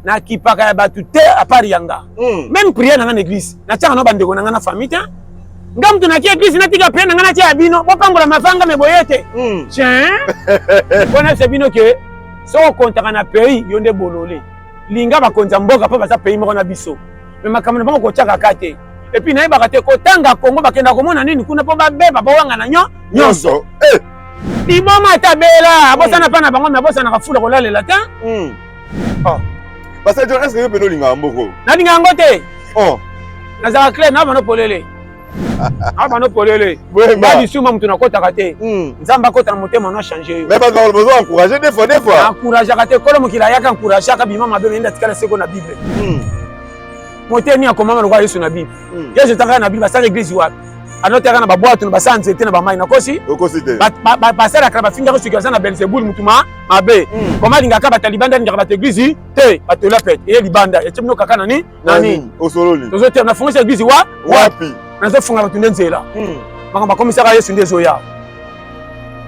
Nakipaka ya bato te à part ya nga. Même prière na nga na église, natiaka na bandeko na nga na famille te. Nga mutu naki église, natika prière na nga, natia ya bino, bopambola mavanga me boye te. Tiens, mpona se bino ke soki okontaka na pays, yo nde bolole. Linga bakonzi ya mboka mpo baza pays moko na biso, me makambo na bango kotiaka ka te. Et puis nayebaka te kotanga Kongo, bakenda komona nini kuna mpo babeba bawangana nyonso. Liboma ata bela abosana mpa na bango, me abosanaka fula kolalela te. Oh. Pasteur John, est-ce que yo mpe olingaka mboko? Nalinga yango te. Oh. Nazalaka clair na bano polele. Na bano polele. Nga lisuma moto nakotaka te. Nzambe akota na motema no change yo. Mais bato bazo encourager des fois des fois. Encourageaka te, kolo mokili ayaka encourageaka bima mabe, me atikala seko na Bible. Motemi akomama lokola Yesu na Bible. Yesu etangaka na Bible, basala église wapi? Anotaka na babwato na basala nzete na bamai, nakosi? Okosi te. Basalaka bafingaka soki aza na Belzebul, mutu ma mabe. Koma alingaka bato ya libanda, alingaka bato église te. Bato la pete eye libanda etie bino kaka nani nani. Osololi. Tozotia nafungisa église wa wapi? Nazofunga bato nde nzela. Makambo akomisaka Yesu nde ezoya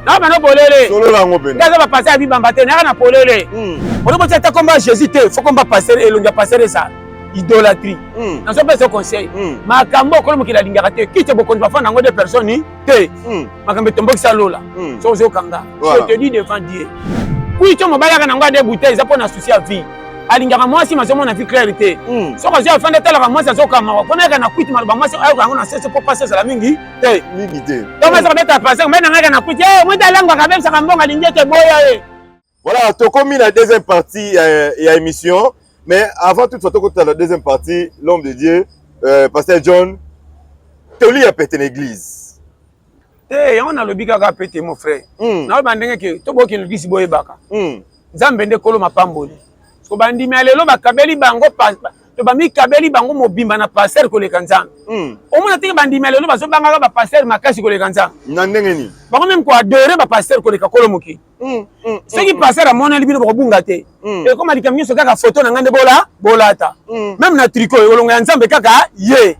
na bano polele. Solola yango pene. Aza bapasteur ya bibamba te, nayaka na polele. Olobotia ata komba ya Jésus te, fo komba pasteur, elongi ya pasteur ezala idolâtrie. Nazopesa conseil, makambo okolo mokili alingaka te, kiti bokonzi bafanda yango de personne te. Makambo etombokisa lola. So ozokanga, je te dis devant Dieu, kwiti mobali aka nango ade bouteille eza mpo na souci ya vie. Alingaka mwasi, mazomona vie claire te. Soki azwi afandi, atalaka mwasi, azokamawa mpona yaka na kwiti, maloba mwasi ayoka yango na sese mpo pasi ezala mingi te. Mingi te. To mwasi akobeta pasteur me nangaka na kwiti, mwiti alangwaka, abebisaka mbongo, alingi ete boya ye. Voilà, tokomi la deuxième partie ya émission. Mais avant toutefois tokota la deuxième partie, l'homme de Dieu, pasteur John, toli ya pete na église. Te, yango nalobi kaka pete, mon frère. Naloba ndenge ke tobokende église, boyebaka Nzambe nde kolo mapamboli. So bandimi ya lelo bakabeli bango to bamikabeli bango mobimba na pasteur koleka Nzambe. Omona teke bandimi ya lelo bazobangaka bapasteur makasi koleka Nzambe. Na ndenge nini? Bango même koadorer bapasteur koleka kolo mokili. Soki pasteur amoneli bino, bokobunga te. Ekoma likambo nyonso kaka foto na ngai nde bola bolata. Même na tricot, elongo ya Nzambe kaka ye.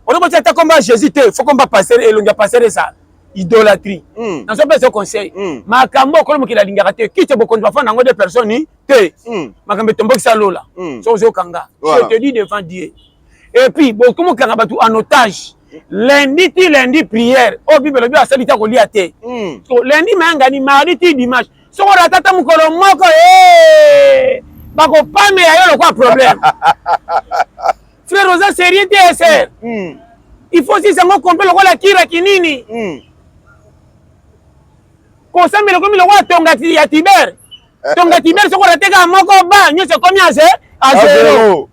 Olobotia ata komba ya Jésus te, fo komba pasteur, elongi ya pasteur ezala idolâtrie. Nazopesa conseil, makambo okolo mokili alingaka te, kiti bokonzi bafanda yango de personne te. Makambo etombokisa lola. So ozokanga, je te dis devant Dieu. Et puis bokomokanga bato en otage lundi ti lundi, prière oyo Bible elobi asali te kolia te. So lundi mayangani, mardi ti dimanche, soki orata ata mokolo moko, bakopamela yo lokwa problème. Frère, oza sérieux te, sœur. Il faut sisa yango kompe lokola kira kinini. Kosambela ekomi lokola tonga ya Tiber, tonga Tiber. Soki orate kaka moko, ba nyonso ekomi à zéro.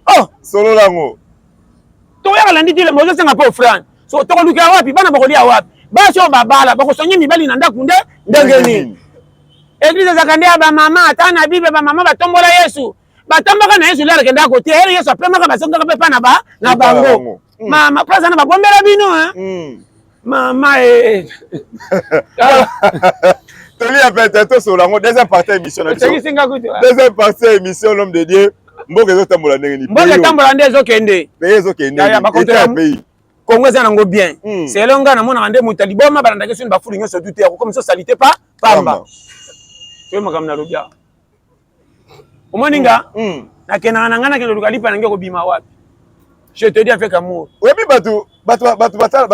Oh, solola yango. Toyaka landi ti ozosenga mpe offrande. So tokolukela wapi? Bana bakolia wapi? Basi oyo babala bakosongi mibali na ndako nde ndenge nini? Église ezalaka nde ya bamama. Ata na Bible, bamama batombola Yesu, batambaka na Yesu, lere akendaka kotia ere Yesu apemaka, bazongaka mpe pa na bango. Mama, place wana babombela bino. Mama e. Toli ya pete, tosolola yango deuxième partie ya émission na biso. Otekisinga kutu. Deuxième partie ya émission, l'homme de Dieu, mboka ezotambola ndenge nini? Mboka etambola nde ezokende. Pays ezokende. État ya pays Kongo eza nango bien. Selo nga namonaka nde moto ya liboma balandaki soni bafulu nyonso tu te, akokomi so sali te pa pamba. Soki makambo nalobi awa, omoni nga nakendaka na ngai, nakende luka lipa na ngai, kobima wapi? Je te dis avec amour. Oyebi bato bato bato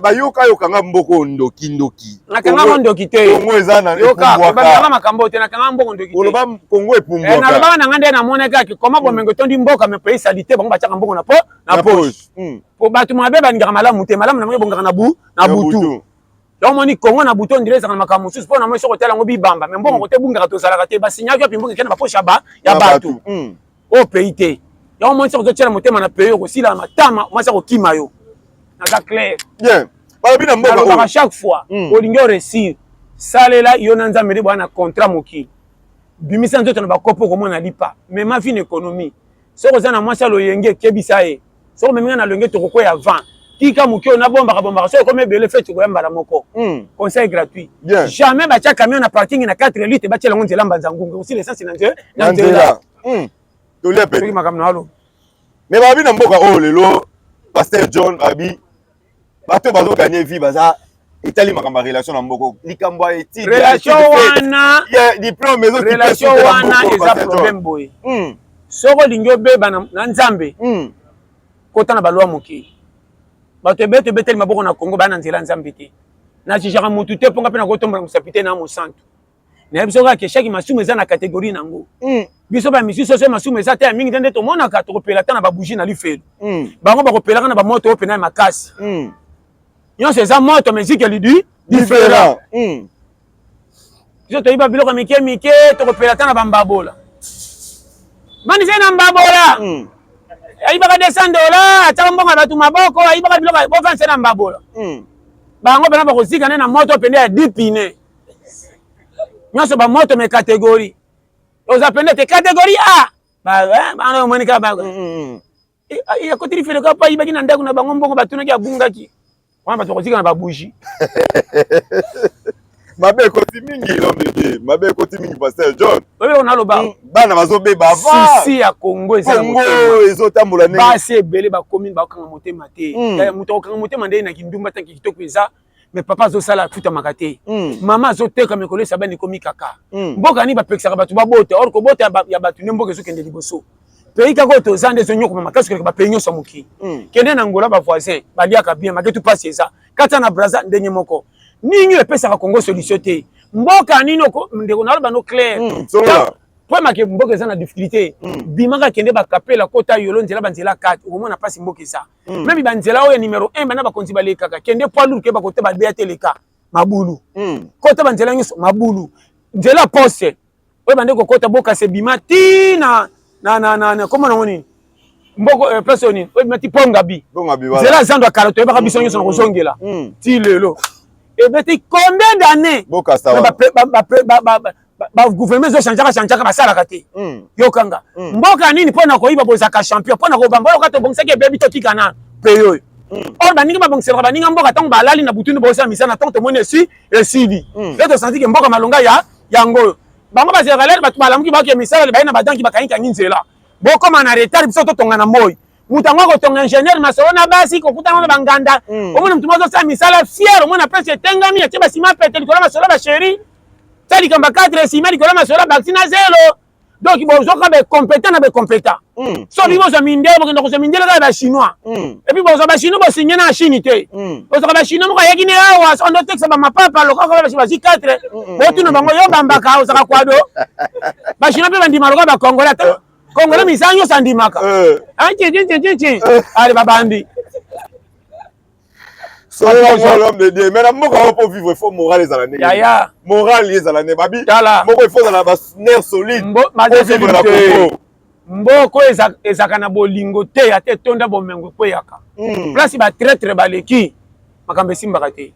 bayokayokanga mboko ndoki ndoki. Nakangaka ndoki te. Kongo eza na epumbwaka makambo te, nakangaka mboko ndoki te. Oloba Kongo epumbwaka. Nalobaka na ngai nde namonaki kaka koma bomengo etondi mboka, me pays sali te, bango batiaka mbongo na po na poche. Po bato mabe balingaka malamu te, malamu na bango ebongaka na bu na butu. Donc moni Kongo na butu ondire ezalaka na makambo mosusu mpo na moi. Soki otala yango bibamba, me mbongo kote ebungaka, tozalaka te, basignaki wapi mbongo ekende bapoche ya bato oyo pays te. Yango moni soki ozotiela motema na pays, okosila matama, mwasi akokima yo. Naza clair. Bien, balobi na mboka. Nalobaka chaque fois, olingi oréussir, salela yo na Nzambe nde boya na contrat. Mokili bimisa nzoto na bakopo, okomona lipa. Mema vie na économie. Soki oza na mwasi ya loyenge, ekebisa ye. Soki omemi nga na loyenge, tokokwea vent. Tika moke oyo nabombaka bombaka, soki ekomi ebele, feti koya mbala moko. Conseil gratuit. Jamais batia camion na parking na 4 litre, batiela yango nzela mbanza ngungu, osila essence na nzela na nzela. Tolia pe soki makambo na alo. Mais babi na mboka oyo lelo, pasteur John, babi bato bazogagner vie baza. Etali makambo ya relation na mboko, likambo ya étude. Relation wana, ya diplôme ezo relation wana eza problème boye. Soki olingi obeba na Nzambe, kota na balwa mokili. Bato ebete ebeteli maboko na Congo baa na nzela Nzambe te. Najijaka motu te mponga mpe nakotombola mosapi te na mosantu. Nayebi soki kaka chaque masumu eza na catégorie nango. Biso ba misusu soki masumu eza te ya mingi te nde tomonaka tokopela ata na babougie na lifelo. Bango bakopelaka na bamoto oyo pena ya makasi. Nyonso eza moto, mais ezikeli du différent. Biso toyiba biloko mike mike, tokopela ata na bambabola. Manise na mbabola. Ayibaka 200 $, atiaka mbongo ya bato maboko, ayibaka biloko, bovanse na mbabola. Bango pena bakozika nde na moto pende ya 10 pine. Nyonso bamoto me catégorie. Oza pende te catégorie A. Ba bana omoni kaka ba. Akoteli fele kaka po ayibaki na ndako na bango mbongo batunaki abungaki. Wana bato bakozika na babougie. Mabe ekoti mingi, l'homme de Dieu. Mabe ekoti mingi, pasteur John. Oyo naloba. Bana bazobeba avant. Souci ya Congo eza Congo ezotambola ndenge. Basi ebele bakomi bakokanga motema te. Moto akokanga motema nde na kindumba tanki kitoko eza. Mais papa azosala afutamaka te. Mama azoteka mikolo esabani ekomi kaka. Mboka nini bapekisaka bato babota, or kobota ya bato nde mboka ezokende liboso. Pays kaka oyo toza nde ezonyokoma makasi koleka bapays nyonso ya mokili. Kende na Angola ba voisin baliaka bien malgré tout pasi eza. Kati na Brazza ndenge moko. Nini epesaka Congo solution te. Mboka nini ndeko naloba no clair. Po make mboka eza na difficulté. Bimaka kende bakapela kota yolo nzela banzela 4 okomona pasi mboka eza. Même banzela oyo numéro 1 bana bakonzi balekaka kende poids lourd ke bakote babeya te leka mabulu. Kota banzela nyonso mabulu. Nzela poste oyo bande kokota bokasi ebima ti na na na na na komona ngo nini mboko place oyo nini oyo ebima ti Pongabi. Nzela zando ya kala toyebaka biso nyonso na kozongela ti lelo ebeti combien d'années ba gouvernement ezo changeaka changeaka basalaka te. Yokanga mboka nini mpona koyiba bozaka champion mpona kobamba oyo kaka tobongisaki ebebi totika na pays oyo. Or baninga babongiselaka baninga mboka ntango balali na butu nde bosala misala ntango tomoni esi esili. Nde tosanti ke mboka malonga ya yango oyo. Bango bazelaka lere bato balamuki baoke misala baye na badanki bakangi-kangi nzela. Bokoma na retard biso totonga na moi. Moto yango akotonga ingénieur masolo na basi kokutana na banganda. Omona moto moko azosala misala fier, omona place etengami atie basima pete likolo masolo ba chéri. Tia likambo 4 sima likolo masolo baxi na zelo. Donc bozoka ba compétent na ba compétent. So bi bozwa mindele bokenda kozwa mindele kaka ba chinois. Et puis bozwa ba chinois bosinye na Chine te. Bozwa ba chinois moko ayaki ne awa so ndo tekisa ba mapapa lokaka ba bazwi 4. Botuna bango yo bambaka ozaka kwado. Ba chinois pe bandima lokola ba congolais ata congolais misala nyonso andimaka. Ti. Ale babandi. L'homme de Dieu. Mais na mboka oyo po vivre, il faut morale ezala ndenge. Yaya. Morale ezala ndenge. Babi. Tala. Moko il faut ezala ba nerf solide. Po vivre na Congo. Mboko ezaka na bolingo te ate tonda bomengo ekweyaka. Place ba traître baleki makambo esimbaka te.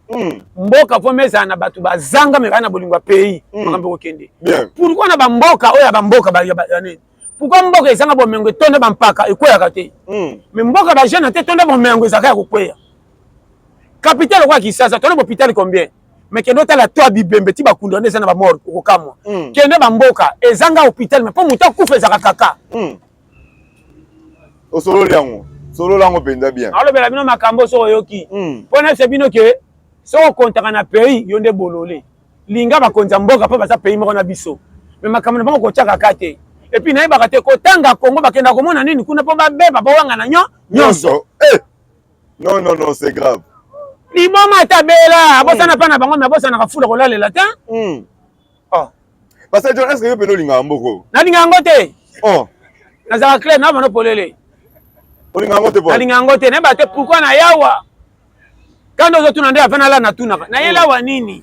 Mboka po mezala na bato bazanga me na bolingo ya pays makambo ekokende. Pourquoi na ba mboka oyo ya ba mboka ba ya nini? Pourquoi mboka ezanga bomengo etonda bampaka ekweyaka te? Mais mboka ba jeune te tonda bomengo ezaka ya kokweya. Capitale lokola Kinshasa, tona hôpital combien? Mais kende otala to bibembe ti bakunda nde eza na ba morgue okokamwa. Kende ba mboka ezanga hôpital mais po moto akufa ezaka kaka. Osololi yango. Solola yango mpenza bien. Alobela bino makambo soki oyoki. Po na bino ke soki okontaka na pays yo nde bolole. Linga bakonzi ya mboka po baza pays moko na biso. Mais makambo na bango kotiaka ka te. Et puis nayebaka te kotanga Congo bakenda komona nini kuna po babeba bawanga na nyonso. Non, non, non, c'est grave. Liboma tabela, abosana pa na bango mais abosanaka fula kolalela te. Oh. Parce que John, est-ce que yo peno linga mboko? Nalinga yango te. Oh. Nazaka clair na bano polele. Olinga yango te po. Nalinga yango te, nayeba te pourquoi na yawa. Quand ozotuna nde afana la natunaka. Nayela wa nini?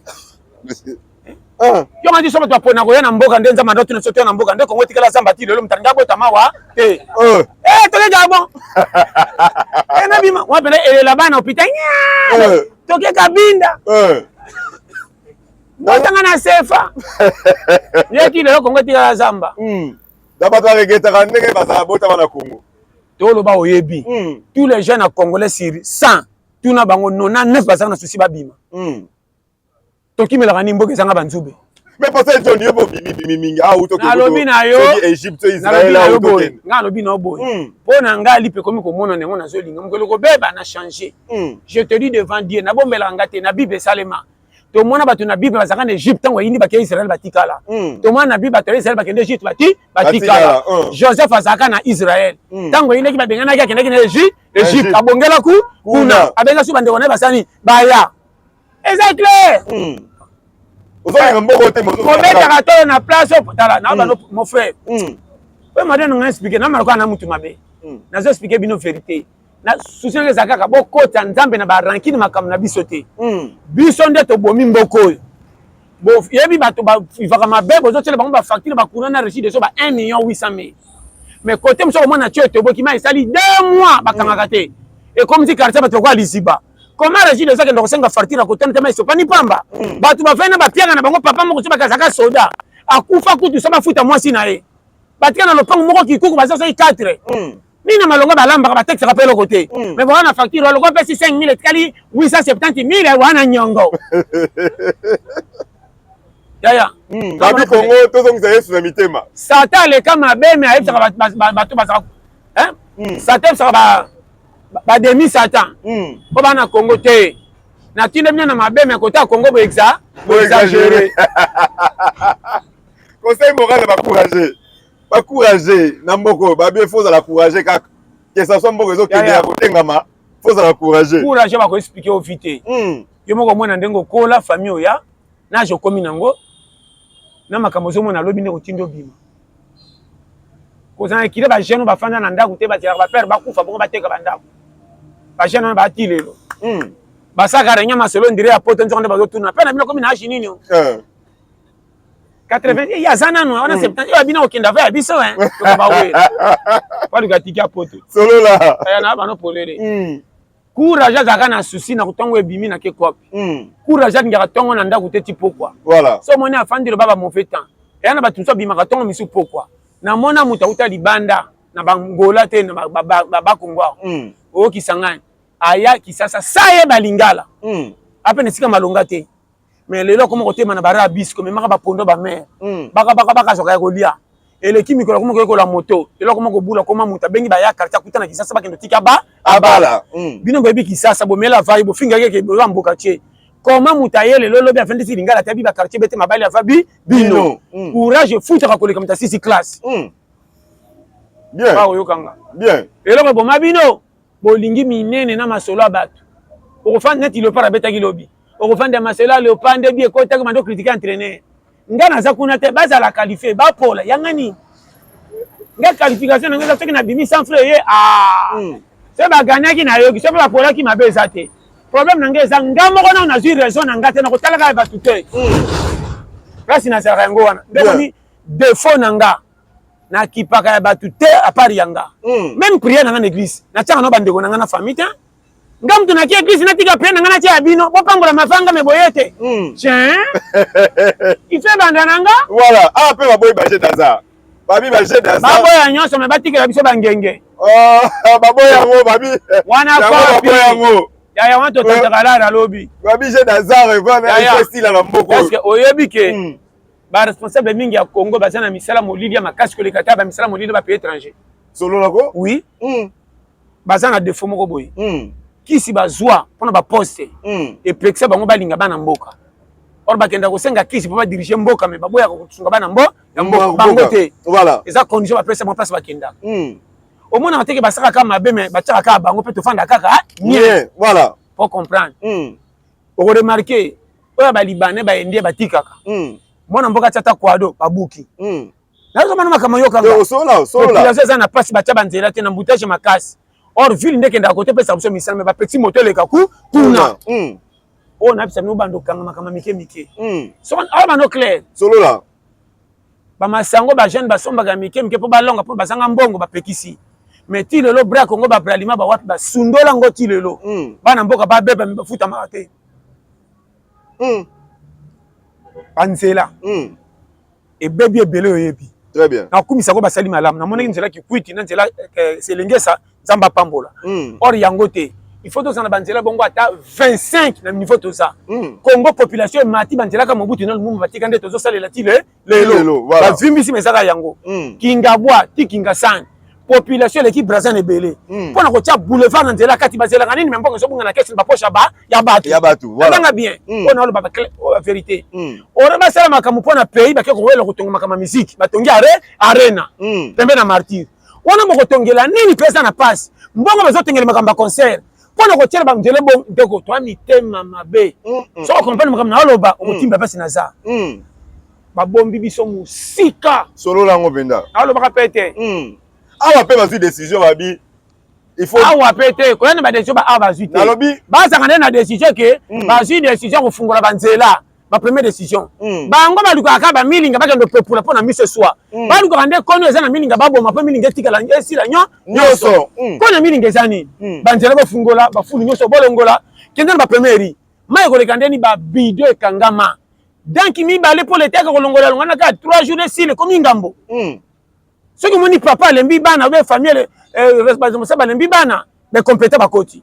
Yo ngandi soki bato bapona koya na mboka nde nzambe andotuna soki toya na mboka nde Kongo etikala zamba ti lelo moto alingi abotama wa te. Toke Gabon. Nabima wa pena elela bana hôpital. Toke Kabinda. Botanga na sefa. Yeki lelo Kongo etikala zamba. Na bato baregetaka ndenge bazala botama na Kongo. Toloba oyebi. Tous les jeunes congolais sur 100 tuna bango 99 bazala na souci babima. Tokimelaka nini mboka ezanga banzube. Mais pasteur John, yo bobimi bimi mingi awa uto. Nalobi na yo, Egypte, Israël, awa uto kende. Nga nalobi na yo boye, mpo na nga lipe ekomi komona yango, nazolinga mokolo kobeba na changer. Je te dis devant Dieu, nabombelaka nga te. Na Bible esalema. Tomona bato na Bible bazalaka na Egypte, ntango bayindi bakei Israel, batikala. Tomona na Bible bato ya Israel bakende Egypte, bati batikala. Joseph azalaka na Israel, ntango eyindaki, babenganaki, akendaki na Egypte, abongela ku kuna, abenga so bandeko na ye basani baya. Eza clair. Ozolinga mboko te. Kobetaka tolo na place oyo, tala na bano, mon frère, oyo madame nga expliquer na maloko na mutu mabe. Nazo expliquer bino vérité. Na souci nanga eza kaka bokota Nzambe na barankine makambo na biso te. Biso nde tobomi mboka oyo. Boyebi bato bavivaka mabe, bozotiela bango bafacture, bacourant na Régie des eaux ba 1 million 800 mille. Mais côté mosusu komona tio etoboki, ma esali 2 mois, bakangaka te, ekomisi quartier bato lokola liziba. Comment Régie des eaux akenda kosenga facture akotana te? Ma esopani pamba, bato bafai na bapiaka na bango. Papa moko so bakazaka soda, akufa kutu so bafuta mwasi na ye, batika na lopango moko kikuku, baza soki 4 nini na malongo, balambaka, batekisaka mpe eloko te. Mais boza na facture waloko apesi 5 000, etikali 870 000 wana nyongo, yaya. Babi Kongo, tozongisa Yesu na mitema. Satan aleka mabe, me ayebisaka bato bazaka. Satan ayebisaka bademi Satan mpo bana Kongo te. Natinda bino na mabe, me kota Kongo boexagérer. Conseil moral, bacourage, bacourage na mboka oyo. Babi faut ozala courage kaka, que ça soit mboka ezokende ya kotengama, faut ozala courage. Courage bakoexpliquer yo vi te. Yo moko omona ndenge okola, famille oya nage okomi nango na makambo ozomona alobi nde kotinda obima kozala ekile. Bajeune bafanda na ndako te, bazelaka bapere bakufa bongo bateka bandako. Bajeune wana baati lelo basalaka réunion, masolo ndire ya poto, nzoko nde bazotuna mpe na bino komi na age nini? 80 ye aza nanu wana, 70 oyo abina kokenda ava ya biso tokobawela baluka tiki ya poto. Solola. Aya na bano polele. Courage azalaka na souci na ntongo ebimi na ke kope. Courage alingaka ntongo na ndako te ti pokwa. So omoni afandi, loba ba mauvais temps eya na bato mosusu abimaka ntongo misu pokwa. Namona moto auta libanda na bangola te, na bakongo awa, oyokisa ngai, aya Kisasa sa yeba lingala ape na esika malonga te. Mais lelo akoma kotema na bara bis, komemaka bapondo, bamare bakabaka, bakazwaka ya kolia. Eleki mikolo, akoma koyekola moto. Lelo akoma kobula, koma moto abengi baya quartier, akuta na Kisasa, bakende tika ba abala. Bino boyebi Kisasa, bomela vai, bofingaki eke boza mboka tie. Koma moto aye lelo, lobi afandisi lingala te, abi baquartier bete mabali ava bi bino. Courage efutaka koleka moto asisi classe. Bien. Oyokanga. Bien. Eloko eboma bino, bolingi minene na masolo ya bato. Okofanda neti Léopard abetaki lobi, okofanda masolo ya Léopard nde bi ekotaki bando critiquer entraîneur. Nga naza kuna te. Bazala qualifié, bapola yanga nini? Nga qualification nanga eza soki nabimi sans frais ye. So baganyaki, nayoki. So mpe bapolaki, mabe eza te. Problème na nga eza nga moko nano nazwi raison na nga te na kotalaka ya bato te. Place nazalaka yango wana ndekoni défaut na nga, nakipaka ya bato te à part ya nga. Même prière na nga na église, natiaka no bandeko na nga na famille te. Nga mutu naki église, natika prière na nga, natia ya bino, bopambola mafanga me boye te. Tiens, il fait banda na nga. Voilà. Ah, mpe baboyi bajeux d'hasard, babi bajeux d'hasard. Baboya nyonso, me batikela biso bangenge. Baboya yango, babi. Wana. Baboya yango. Yaya, wana totantaka lara alobi. Babi jeu d'hasard wana esila na mboka. Parce que oyebi ke baresponsable mingi ya Congo baza na misala molili ya makasi koleka ta bamisala molili bapays étranger. Sololako. Oui, baza na défaut moko boye. Kisi bazwa mpona baposte epekisa bango balinga bana mboka. Or bakenda kosenga kisi mpo badirige mboka, me baboyaka kosunga bana mbo ya mboka bango te. Eza condition bapesa bango place bakendaka. Omonaka teke basalaka kaka mabe, me batiaka kaka bango mpe tofanda kaka nie. Voilà. Po comprendre, okoremarquer oyo balibanais, baindien batikaka mwana mboka atia ata kwado, babuki. Nazomana makambo yokanga, population eza na mpasi, batia banzela te na embouteillage makasi. Or ville nde ekendaka kote epesa biso misala, me bapekisi moto eleka ku kuna. Oyo nayebisa bino, bando okanga makambo mike mike. So awa bando clair. Solola. Bamasango, bajeune basombaka mike mike mpo balonga, mpo bazanga mbongo, bapekisi. Mais ti lelo bra Congo, babralima bawapi, basundola yango ti lelo. Bana mboka babeba, me bafutamaka te. Banzela ebebi ebele, oyebi. Très bien. Nakumisa yango, basali malamu. Namonaki nzela Kikwiti na nzela Selengesa, Nzambe apambola. Or yango te. Il faut tozala na banzela bongo ata 25 na niveau toza. Congo population emati, banzela ka Mobutu na Lumumba batika nde tozosalela ti lelo. Bavimbisi ma ezaka yango. Kingabwa ti Kingasani, population eleki Brazza na ebele. Mpo na kotia boulevard na nzela kati, bazelaka nini? Me mbongo ezobunga na kesi, na bapoche ya bato. Ya bato, voilà. Nabanga bien mpo na oloba vérité. Ora basala makambo mpo na pays, bake kowela kotonga makambo ya musique, batongi arena pembe na Martyr wana. Bokotongela nini? Mpe eza na pasi, mbongo bazotongela makambo ya concert mpo na kotiela banzela. Bon, ndeko, toa mitema mabe. Soki okomprendre makambo na oloba, okotimba mpasi na za. Babombi biso mosika. Solola yango mpenza. Alobaka mpe te. Awa mpe bazwi décision, babi il faut Awa mpe te, koya na badécision ba awa bazwi te. Nalobi Bazalaka nde na décision ke bazwi décision kofungola banzela, bapremière décision. Bango balukaka kaka bamilinga, bakende kopepula mpo na miso eswa. Balukaka nde kono eza na milinga, baboma mpo milinga etikala, esila nyonso. Nyonso. Mpo na milinga eza nini? Banzela bofungola, bafulu nyonso bolongola, kende na bapremière mai ekoleka ndeni, babido ekangama danki mibale mpo leta eka kolongola longana kaka 3 jours, esila, ekomi ngambo. Soki omoni papa alembi bana obe famille responsable balembi bana, bacompétent bakoti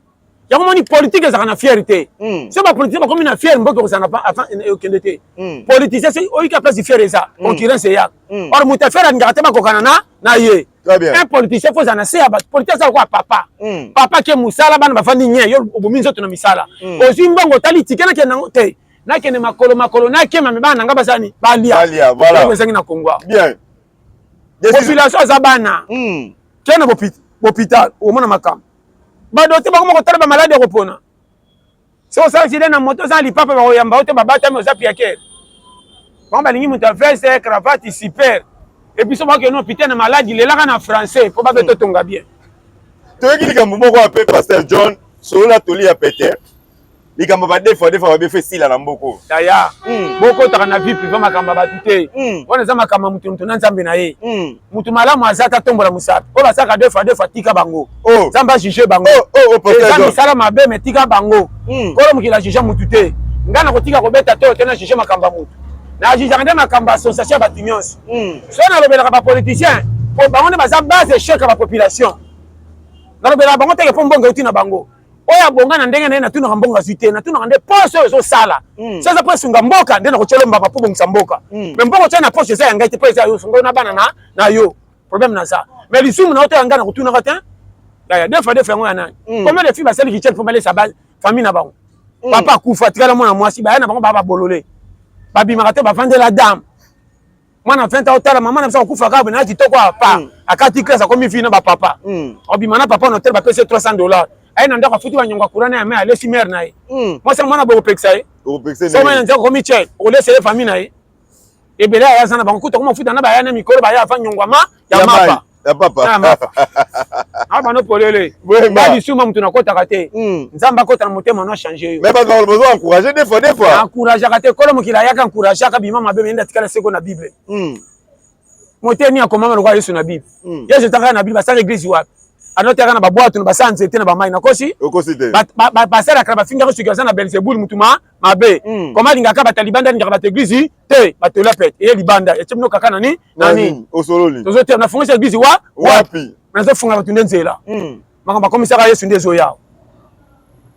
yango. Omoni, politique ezalaka na fiere te. So bapoliticien bakomi na fiere, mboka ekozala na okende te. Politicien soki oyika place fiere, eza concurrence eyaka. Or moto ya fiere alingaka te bakokana na ye. Très bien. Un politicien faut ozala na se ya bato. Politicien aza lokola papa. Papa ke mosala, bana bafandi nye, yo obomi nzoto na misala. Ozwi mbongo, otali tike, nakende nango te, nakende makolo makolo, nakema me bana na nga bazani balia. Balia, voilà. Eloko ezangi na Kongo awa. Bien. Population aza bana. Ke na hôpital, omona makambo badote bakoma kotala bamaladi ya kopona. So osala accident na moto, oza na lipapa, bakoyamba yo te, babatami, oza piakere. Bango balingi moto ya veste, cravate, super. Et puis so bakokende hôpital na maladi, lelaka na français mpo babe totonga bien. Toyoki likambo moko ape, pasteur John, solola toli ya pete, likambo badefa defa babefa esila na mboko. Yaya, bokotaka na vie privée, makambo ya bato te. Wana eza makambo ya moto, moto na Nzambe na ye. Moto malamu aza ta tombola mosapi oyo basalaka deux fois deux fois, tika bango. Oh. Nzambe ajuge bango. Oh, pasteur Eza John. misala mabe, me tika bango. Kolo mokili ajuge mutu te. Ngai nakotika kobeta to te, na juge makambo ya motu, najugeaka nde makambo ya association ya bato nyonso. So nalobelaka bapoliticien po bango nde baza base échec ya bapopulation. Nalobelaka bango teke mpo mbongo euti na bango. Oyo abonga na ndenge na ye, natunaka mbongo azwi te, natunaka nde poche oyo ezosala. So eza mpo esunga mboka, nde nakotyela mbamba mpo bongisa mboka. Me mbongo tya na poche eza ya ngai te, mpo eza yo, sunga yo na bana na yo. Problème na za mais lisumu na yo te, ya ngai nakotunaka te. Yaya, deux fois deux fois yango ya nani? Combien de filles basali kitchen mpo balesa ba famille na bango? Papa akufa, atikala mwana mwasi, baya na bango baa babolole, babimaka te, bavandela dame. Mwana 20 ans otala mama na biso akufa kaka na kitoko apa. Akati classe, akomi vie na bapapa. Obima na papa na hotel, bapesi ye 300 $, aye na ndako, afuti banyongo ya courant na ya mai, alesi mare na ye. Mwasi ya mwana bokopekisa ye? Okopekisa. So mwana nzaka komi tie, okolesa ye famille na ye ebele. Aya aza na bango kuta koma futa na baya na mikolo baya ava nyongwama ya Ya mapa. Ya papa. Ya mapa awa bano polele. Vraiment. Nga lisuma mutu nakotaka te. Nzambe akota na motema no change yo. Mais bato bazo encourager des fois des fois. Encourageaka te. Kolo mokili ayaka, encourageaka bima mabe, me nde atikala seko na Bible. Motemi akomama lokola Yesu na Bible. Yesu etangaka na Bible, basala église wapi? Anotaka na babwato na basala nzete na bamai, nakosi? Okosi te. Basalaka na bafingaka soki aza na Belzebul, mutu ma mabe. Koma alingaka bato ya libanda, alingaka bato église te. Bato ela pete eye libanda etie bino kaka nani nani. Osololi. Tozote nafungisa église wa wapi? Nazofunga bato nde nzela. Makambo akomisaka Yesu nde ezoya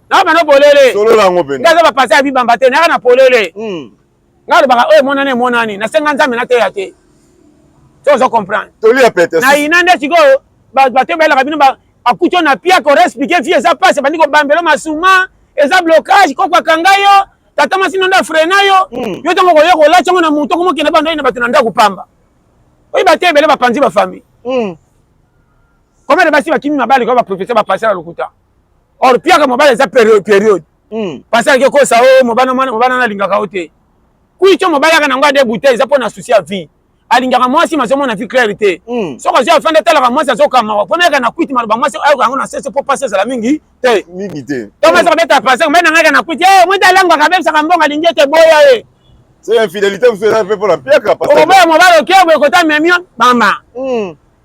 na bano polele. Solola yango mpenza. Nde aza bapase ya bibamba te, nayaka na polele. Ngai alobaka oyo emonani, emonani. Nasenga Nzambe nateya te, so ozo comprendre. Toli ya pete. Na ina nde sikoyo bato bayelaka bino, akuti oyo na piaka, oreexpliquer vie eza pasi, abandi kobambela masuma, eza blocage, koko akanga yo, tata mwasi nondo afreina yo. Yo ntango koya kolati yango na moto, okomokende bando na bato na ndako pamba, oyeba te ebele bapanzi bafamille. Combien de basi bakimi mabali kwa baprofesseur, bapasteur ya lokuta? Or piaka mobali eza période. Pasteur ake kosa o mobali, mwana mobali wana alingaka yo te. Kwitio mobali aka nango ade bouteille, eza mpo na souci ya vie. Alingaka mwasi, mazomona vie claire te. Soki azwi, afandi, atalaka mwasi, azokamawa mpo nayaka na kwiti. Maloba mwasi ayoka yango na sese mpo pasi ezala mingi te. Mingi te. To mwasi akobeta pasteur mbe na ngai na kwiti, eh, mwiti alangwaka, abebisaka mbongo, alingi ete boya ye. C'est infidélité mosusu eza mpe mpona mpiaka, pasteur. Okoboya mobali, oke boye kota memio bamba.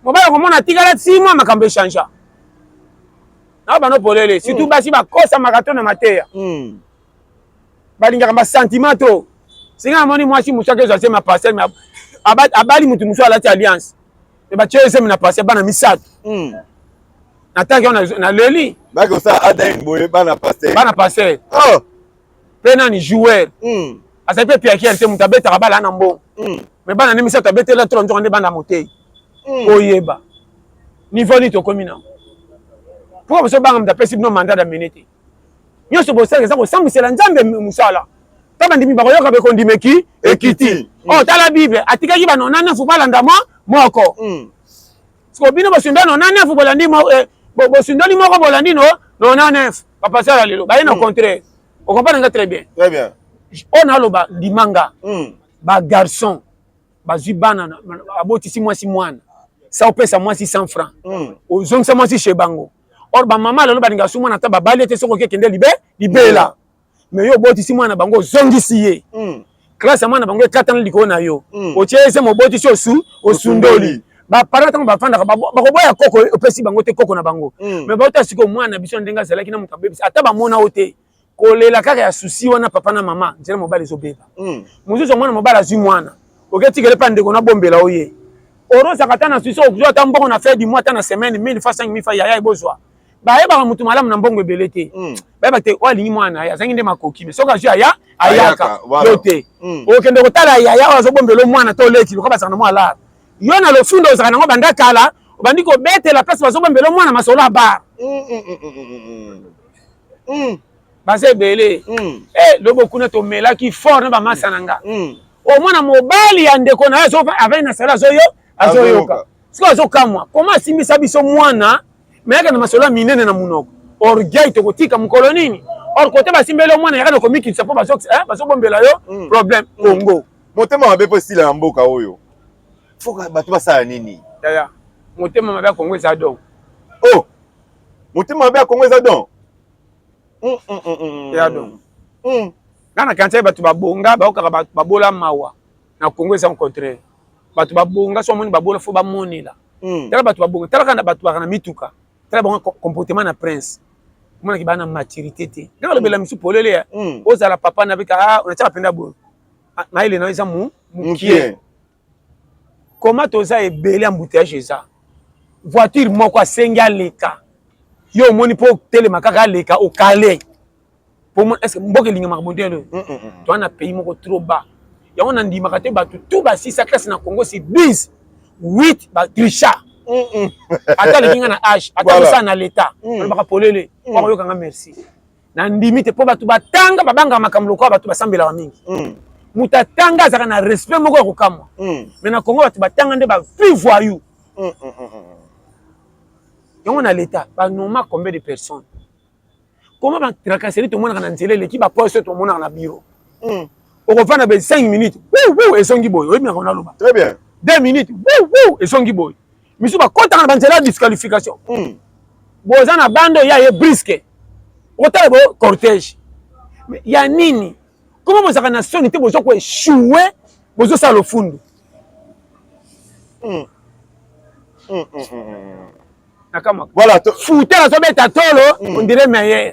Mobali akomona atikala 6 mois, makambo echangea na bano polele. Surtout basi bakosamaka to na mateya. Balingaka basentiment to singa. Namoni mwasi mosu akezwa zemi ya pasteur, me abali mutu mosu alati alliance, me batie ye zemi na pasteur, bana misato. Nataki wana, naleli. Bakosala ADN boye, bana pasteur. Bana pasteur. Oh. Mpe nani joueur azali mpe piakiere te, moto abetaka bala na mbongo. Mais bana nde misato abetela tolo, nzoka nde bana motei. Oyeba niveau nini tokomi nango. Pourquoi bozobanga moto apesi bino mandat d'amener te? Nyonso bosalaka eza kosambwisela Nzambe mosala. Ta bandimi bakoyoka bekondimeki ekiti. Oh, tala Bible, atikaki ba 99, balanda mwa moko. Siko bino bosundoli 99, bolandi bosundoli moko, bolandi no 99. Bapasala lelo baye na contraire. Ocomprendre nga très bien. Très bien. Oyo naloba, ndimanga. Bagarçon bazwi bana, abotisi mwasi mwana, sa opesa mwasi 100 franc, ozongisa mwasi chez bango. Or bamama lelo balingaka su mwana, ata babali ete soki okekende libe libela. Mais yo obotisi mwana bango, ozongisi ye, classe ya mwana bango ekatana likolo na yo. Otie ese mobotisi osu osundoli baparent. Ntango bafandaka, bakoboya koko opesi bango te, koko na bango. Mais bauta sikoyo mwana biso ndenge azalaki na moto abebisi, ata bamona o te, kolela kaka ya susi wana. Papa na mama, nzela mobali ezobeba. Mosusu mwana mobali azwi mwana, oketikele mpa ndeko nabombela oye orosaka ata na susi, okozwa ata mbongo na fin du mois, ata na semaine, 1000 fa, 5000 fa. Yaya, ebozwa bayebaka motu malamu na mbongo ebele te. Bayebaka te oyo alingi mwana na ye, azangi nde makoki. Mais soki azwi, aya ayaka yo te. Okende kotala yaya oyo azobombela mwana to oleki lokola bazalaka na mwa lar. Yo na lofundo ozalaka nango banda kala, obandi kobetela place bazobombela mwana masolo ya bar. Baza ebele. Lobo kuna tomelaki fort na bamasa na nga. Omwana mobali ya ndeko na yo avandi na sala, azoyo azoyoka. Sikoyo azokamwa koma asimbisa biso mwana, me yaka na masolo ya minene na monoko. Orgueil tokotika mokolo nini? Or kote basimbeli yo mwana, yaka na komikitisa mpo bazobombela yo. Problème Congo. Motema mabe mpo esila na mboka oyo, faut bato basala nini? Yaya, motema mabe ya Congo eza don. Oh, motema mabe ya Congo eza don. Ya don. Nga na kanisa bato babonga baokaka babola mawa. Na Congo eza contraire. Bato babonga, so amoni babola, faut bamonela. Tala bato babonga, tala kaka na bato baka na mituka, tala bango comportement na prince, omonaki baa na maturité te. Ndenge alobela misu polele ya ozala papa na bika, ah, onatiaka mpenza boye, mayele na yo eza mokie. Koma toza ebele, embouteillage eza, voiture moko asengi aleka, yo omoni mpo telema kaka aleka, okale po. Est-ce mboka elingamaka modèle oyo? Toza na pays moko trop bas. Yango nandimaka te bato tout basisa classe na Congo, si 10, 8 batricha. Ata aleki nga na age, ata kosala na l'état, alobaka polele, bakoyokanga. Merci, nandimi te mpo bato batanga babangaka makambo lokola bato basambelaka mingi. Moto atanga azalaka na respect moko ya kokamwa. Mais na Congo, bato batanga nde ba plus voyou. Yango na l'état banoma combien de personnes? Comment batracasserie tomonaka na nzela eleki baposte tomonaka na bureau? Okofanda be 5 minutes, ezongi boye. Oyebi nako naloba? Très bien. 2 minutes, ezongi boye. Misu bakɔtaka na banzela ya disqualification. Boza na bande oyo ya ye brusque, okotala bo cortège ya nini? Koma bozalaka na soni te? Boza koéchouer, bozosala lofundu. Nakamwaka. Voilà. Futer azobeta tolo, on dirait meilleur.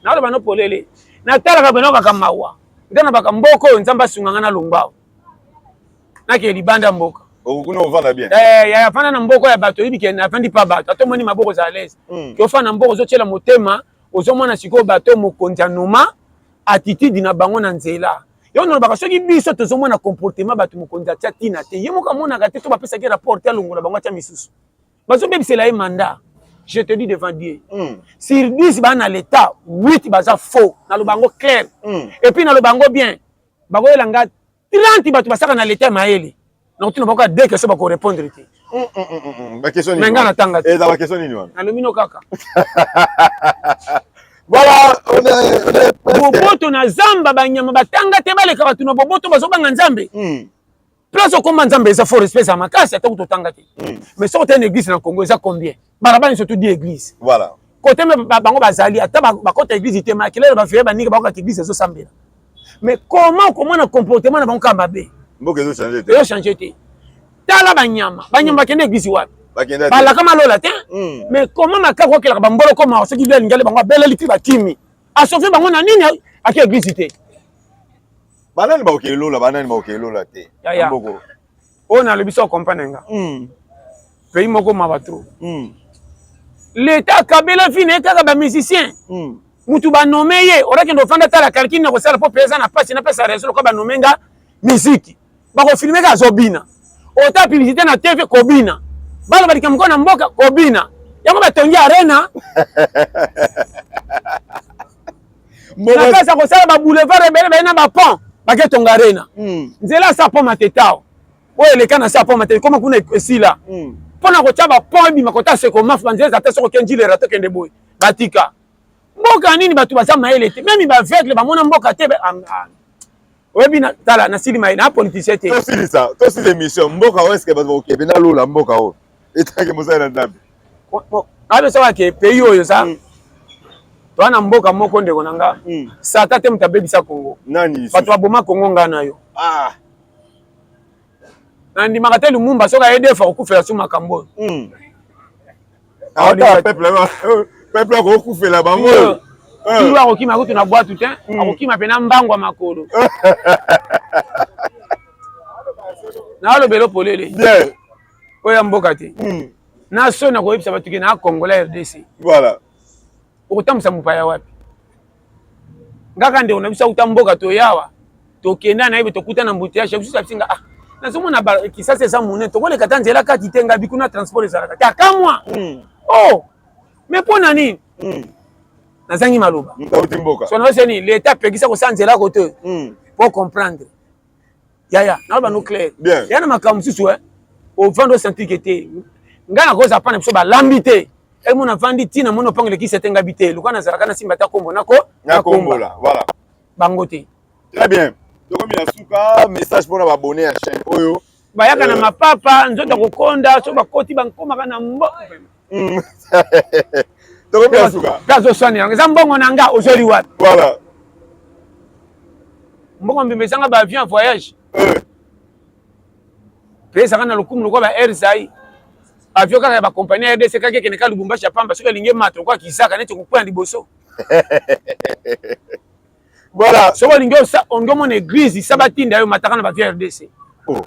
Naloba no polele, natalaka beno kaka mawa nde na baka mboka oyo. Nzambe asunganga na longwa nakee libanda mboka. Okuna ovanda bien. Yaya, fanda na mboka ya bato, oyebi ke nafandi pa bato, ata omoni maboko eza à l'aise. Ke ofanda na mboka ozotiela motema, ozomona sikoyo bato mokonzi anoma, attitude na bango na nzela. Yo nalobaka, soki biso tozomona comportement bato mokonzi atia ntina te, ye moko amonaka te, to bapesaki rapport te, alongola bango, atia misusu, bazobebisela ye mandat. Je te dis devant Dieu, sur 10 baa na l'état, 8 baza faux. Naloba yango clair. Et puis naloba yango bien, bakoyela nga 30 bato basaka na l'état ya mayele, nakotuna bakoka deux questions, bakorépondre te. Baquestion? Mais nga natanga te. Eza baquestion nini wana? Nalobi no kaka. Voilà, on est presque. Boboto na zamba, banyama batanga te baleka bato na boboto, bazobanga Nzambe. Place okoma Nzambe eza fort, respect eza makasi, ata totanga te. Mais soki otali na église na Congo eza combien? Balabala nyonso tudi église. Kote me bango bazali, ata bakota église te, makelele, bafeye, baninga bakokaka église ezosambela. Mais comment okomona comportement na bango kaka mabe? Mboka ezochange te. Ezochange te. Tala banyama, banyama bakende église wapi? Bakenda te. Balaka malola te. Mais comment makako okelaka bambolo koma soki bi alingi ale bango, abeleli ti bakimi, asauve bango na nini? Ake église te. Banani bakokende lola, banani bakokende lola te? Yaya. Mboko. Oyo nalobi so, comprendre nga. Pays moko mawa trop. L'État akabela vie na ye kaka ba musicien. Mutu ba nomme ye, orakende ofanda tala calcul na kosala po pesa na pasi na pesa raison lokola ba nomme nga musique. Bako filmer ka azobina. Ota publicité na TV kobina. Baloba likambo ko na mboka kobina. Yango batongi arena. Na place ya kosala ba boulevard ebele baye na ba pont bake tonga arena. Nzela sa pont Matetao. Oyo eleka na sa pont Matetao ekoma kuna esila. Mpo na kotya ba pont ebima kota Sekomaf ba nzela eza te soki okei Njilera tokende boye. Batika. Mboka nini bato baza mayele te. Meme ba aveugle bamona mboka te. Oyebi na tala nasili mayele na politicien te. Tosilisa, tosilisa émission mboka oyo est-ce que bato bakokende na lola mboka oyo etake mosali na Nzambe. Abe ke pays oyo eza toa na mboka moko ndeko na nga. Satan te moto abebisa Congo. Nani? Bato baboma Congo nga na yo. Nandimaka te Lumumba soki aye defa kokufela su makambo oyo. Ata peuple akokufela bango. Tulu akokima kutu na bwatu te, akokima mpe na mbangu ya makolo. Nalobela polele. Bien. Oyo ya mboka te. Na so na koyebisa bato ke na Congolais RDC. Voilà. Okotambwisa mopaya wapi? Ngaka ndeko na biso auta mboka toyawa. Tokenda na ye tokuta na embouteillage biso biso nga ah nazomona Kisasa eza monene tokoleka ta nzela kati te ngabi kuna transport ezalaka te akamwa. Oh mais mpo na nini? Nazangi maloba. Auti mboka. So na nini l'État apekisa kosala nzela kote. Pour comprendre. Yaya, naloba no clair. Bien. Ya na makambo mosusu ovanda osentir ke te. Ngai nakoza pa na biso balambi te. Emo navandi ntina moni opango elekisi te ngabi te. Lokola nazalaka na simba ta kombo nako nakombola. Voilà. Bango te. Très bien. Tokomi na suka message mpona ba abonné ya chaîne oyo. Bayaka na mapapa nzoto kokonda so bakoti bankomaka na mbo. Tokomi na suka. Mpe azoswana yango eza mbongo na nga ozoli wapi? Voilà. Mbongo mbimba ezanga ba avion voyage. Mpe ezanga na lokumu lokola ba Air Zaïre. Avion kaka ya ba compagnie ya RDC kaka ekende ka Lubumbashi ya pamba soki elingi emata lokola Kisaka neti kokwea liboso. Voilà. Soki olingi olingi omona église isa batinda yo mataka na ba avion RDC. Oh.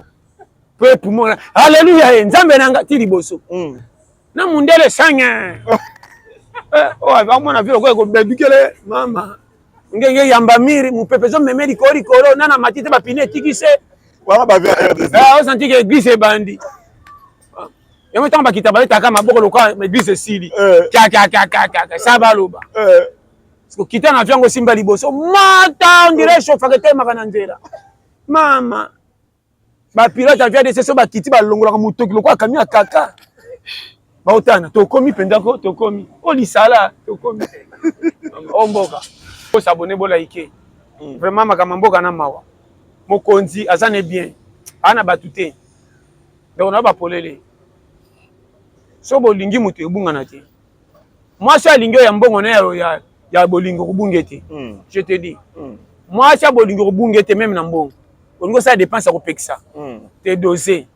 Mpe poumon alléluia ye Nzambe na nga ti liboso. Na mundele sanya. Oh bamona avion lokola ekobebikele mama. Ngenge yamba miri mupepe ezomeme likolo likolo nana mati te bapine etikise. Wana ba avion RDC. Osanti ke église ebandi. Yango ntango bakita babetaka maboko lokola église esili. Kakakakaka sa baloba. Kita na avion yango osimba liboso mata on dirait chauffeur etelemaka na nzela. Mama ba pilote avion RDC so bakiti balongolaka motoki lokola camion ya kaka. Baotana tokomi mpenza ko tokomi o lisala tokomi o mboka bosabone bolaike. Vraiment makambo mboka na mawa. Mokonzi aza ne bien ana bato te. Donc na bapolele. So bolingi moto ebungana te. Mwasi alingi ya mbongo na ya ya bolingo kobunge te. Je te dis. Mwasi ya bolingo kobunge te même na mbongo. Olingo osala dépense ya kopekisa. Te dose.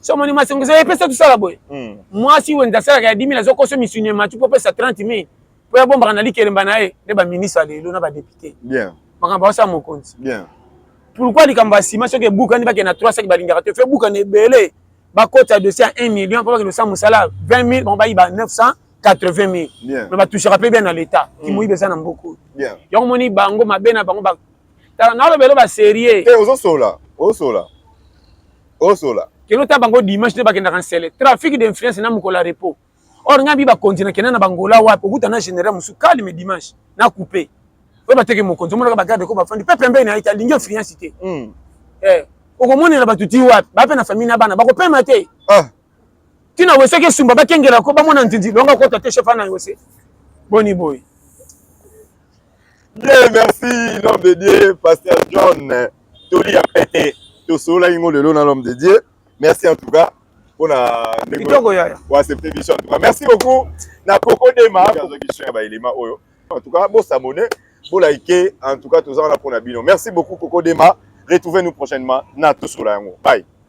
So moni mwasi ngo epesa tosala boye. Mwasi wenza asalaka ya 10 000 azokoso misuni emati po opesa 30 000. Po ya bombaka na likelemba na ye nde ba ministre lelo na ba député. Bien. Makambo osala mokonzi. Bien. Pourquoi likambo ya nsima soki ebukani bakende na 3 saki balingaka te fe ebukani ebele bakota dossier ya 1 million mpo bakende kosala mosala 20 000 bango bayiba 980 000. Bien. Mais batouchaka mpe bien na l'état. Kimoyibi eza na mboka oyo. Bien. Yango moni bango mabe na bango ba tala nalobela ba sérieux. Te ozosola, ozosola. Ozosola. Keno ta bango dimanche nde bakendaka nsele. Trafic d'influence na mokolo ya repos. Or ngai bi bakonzi na kenda na bangola wapi okuta na général mosusu calme dimanche na coupé. Oyo bateke mokonzi omonaka ba garde ko bafandi pe pembeni na ye te alingi influence te. Okomonela bato ti wapi ba pe na famille na bana bakopema te. Tina wese ke sumba bakengela ko bamona nzinzi longa kota te chef ana wese. Boni boy. Bien, merci l'homme de Dieu, Pasteur John Toli ya pete. Tosola ingo lelo na l'homme de Dieu. Merci en tout cas pour la kitoko yaya. Pour accepter mission en tout cas. Merci beaucoup na Coco Dema azwaki soin ya ba élément oyo. En tout cas, bo s'abonner, bo liker, en tout cas toza wana pona bino. Merci beaucoup Coco Dema. Retrouvez-nous prochainement na Tosola yango. Bye.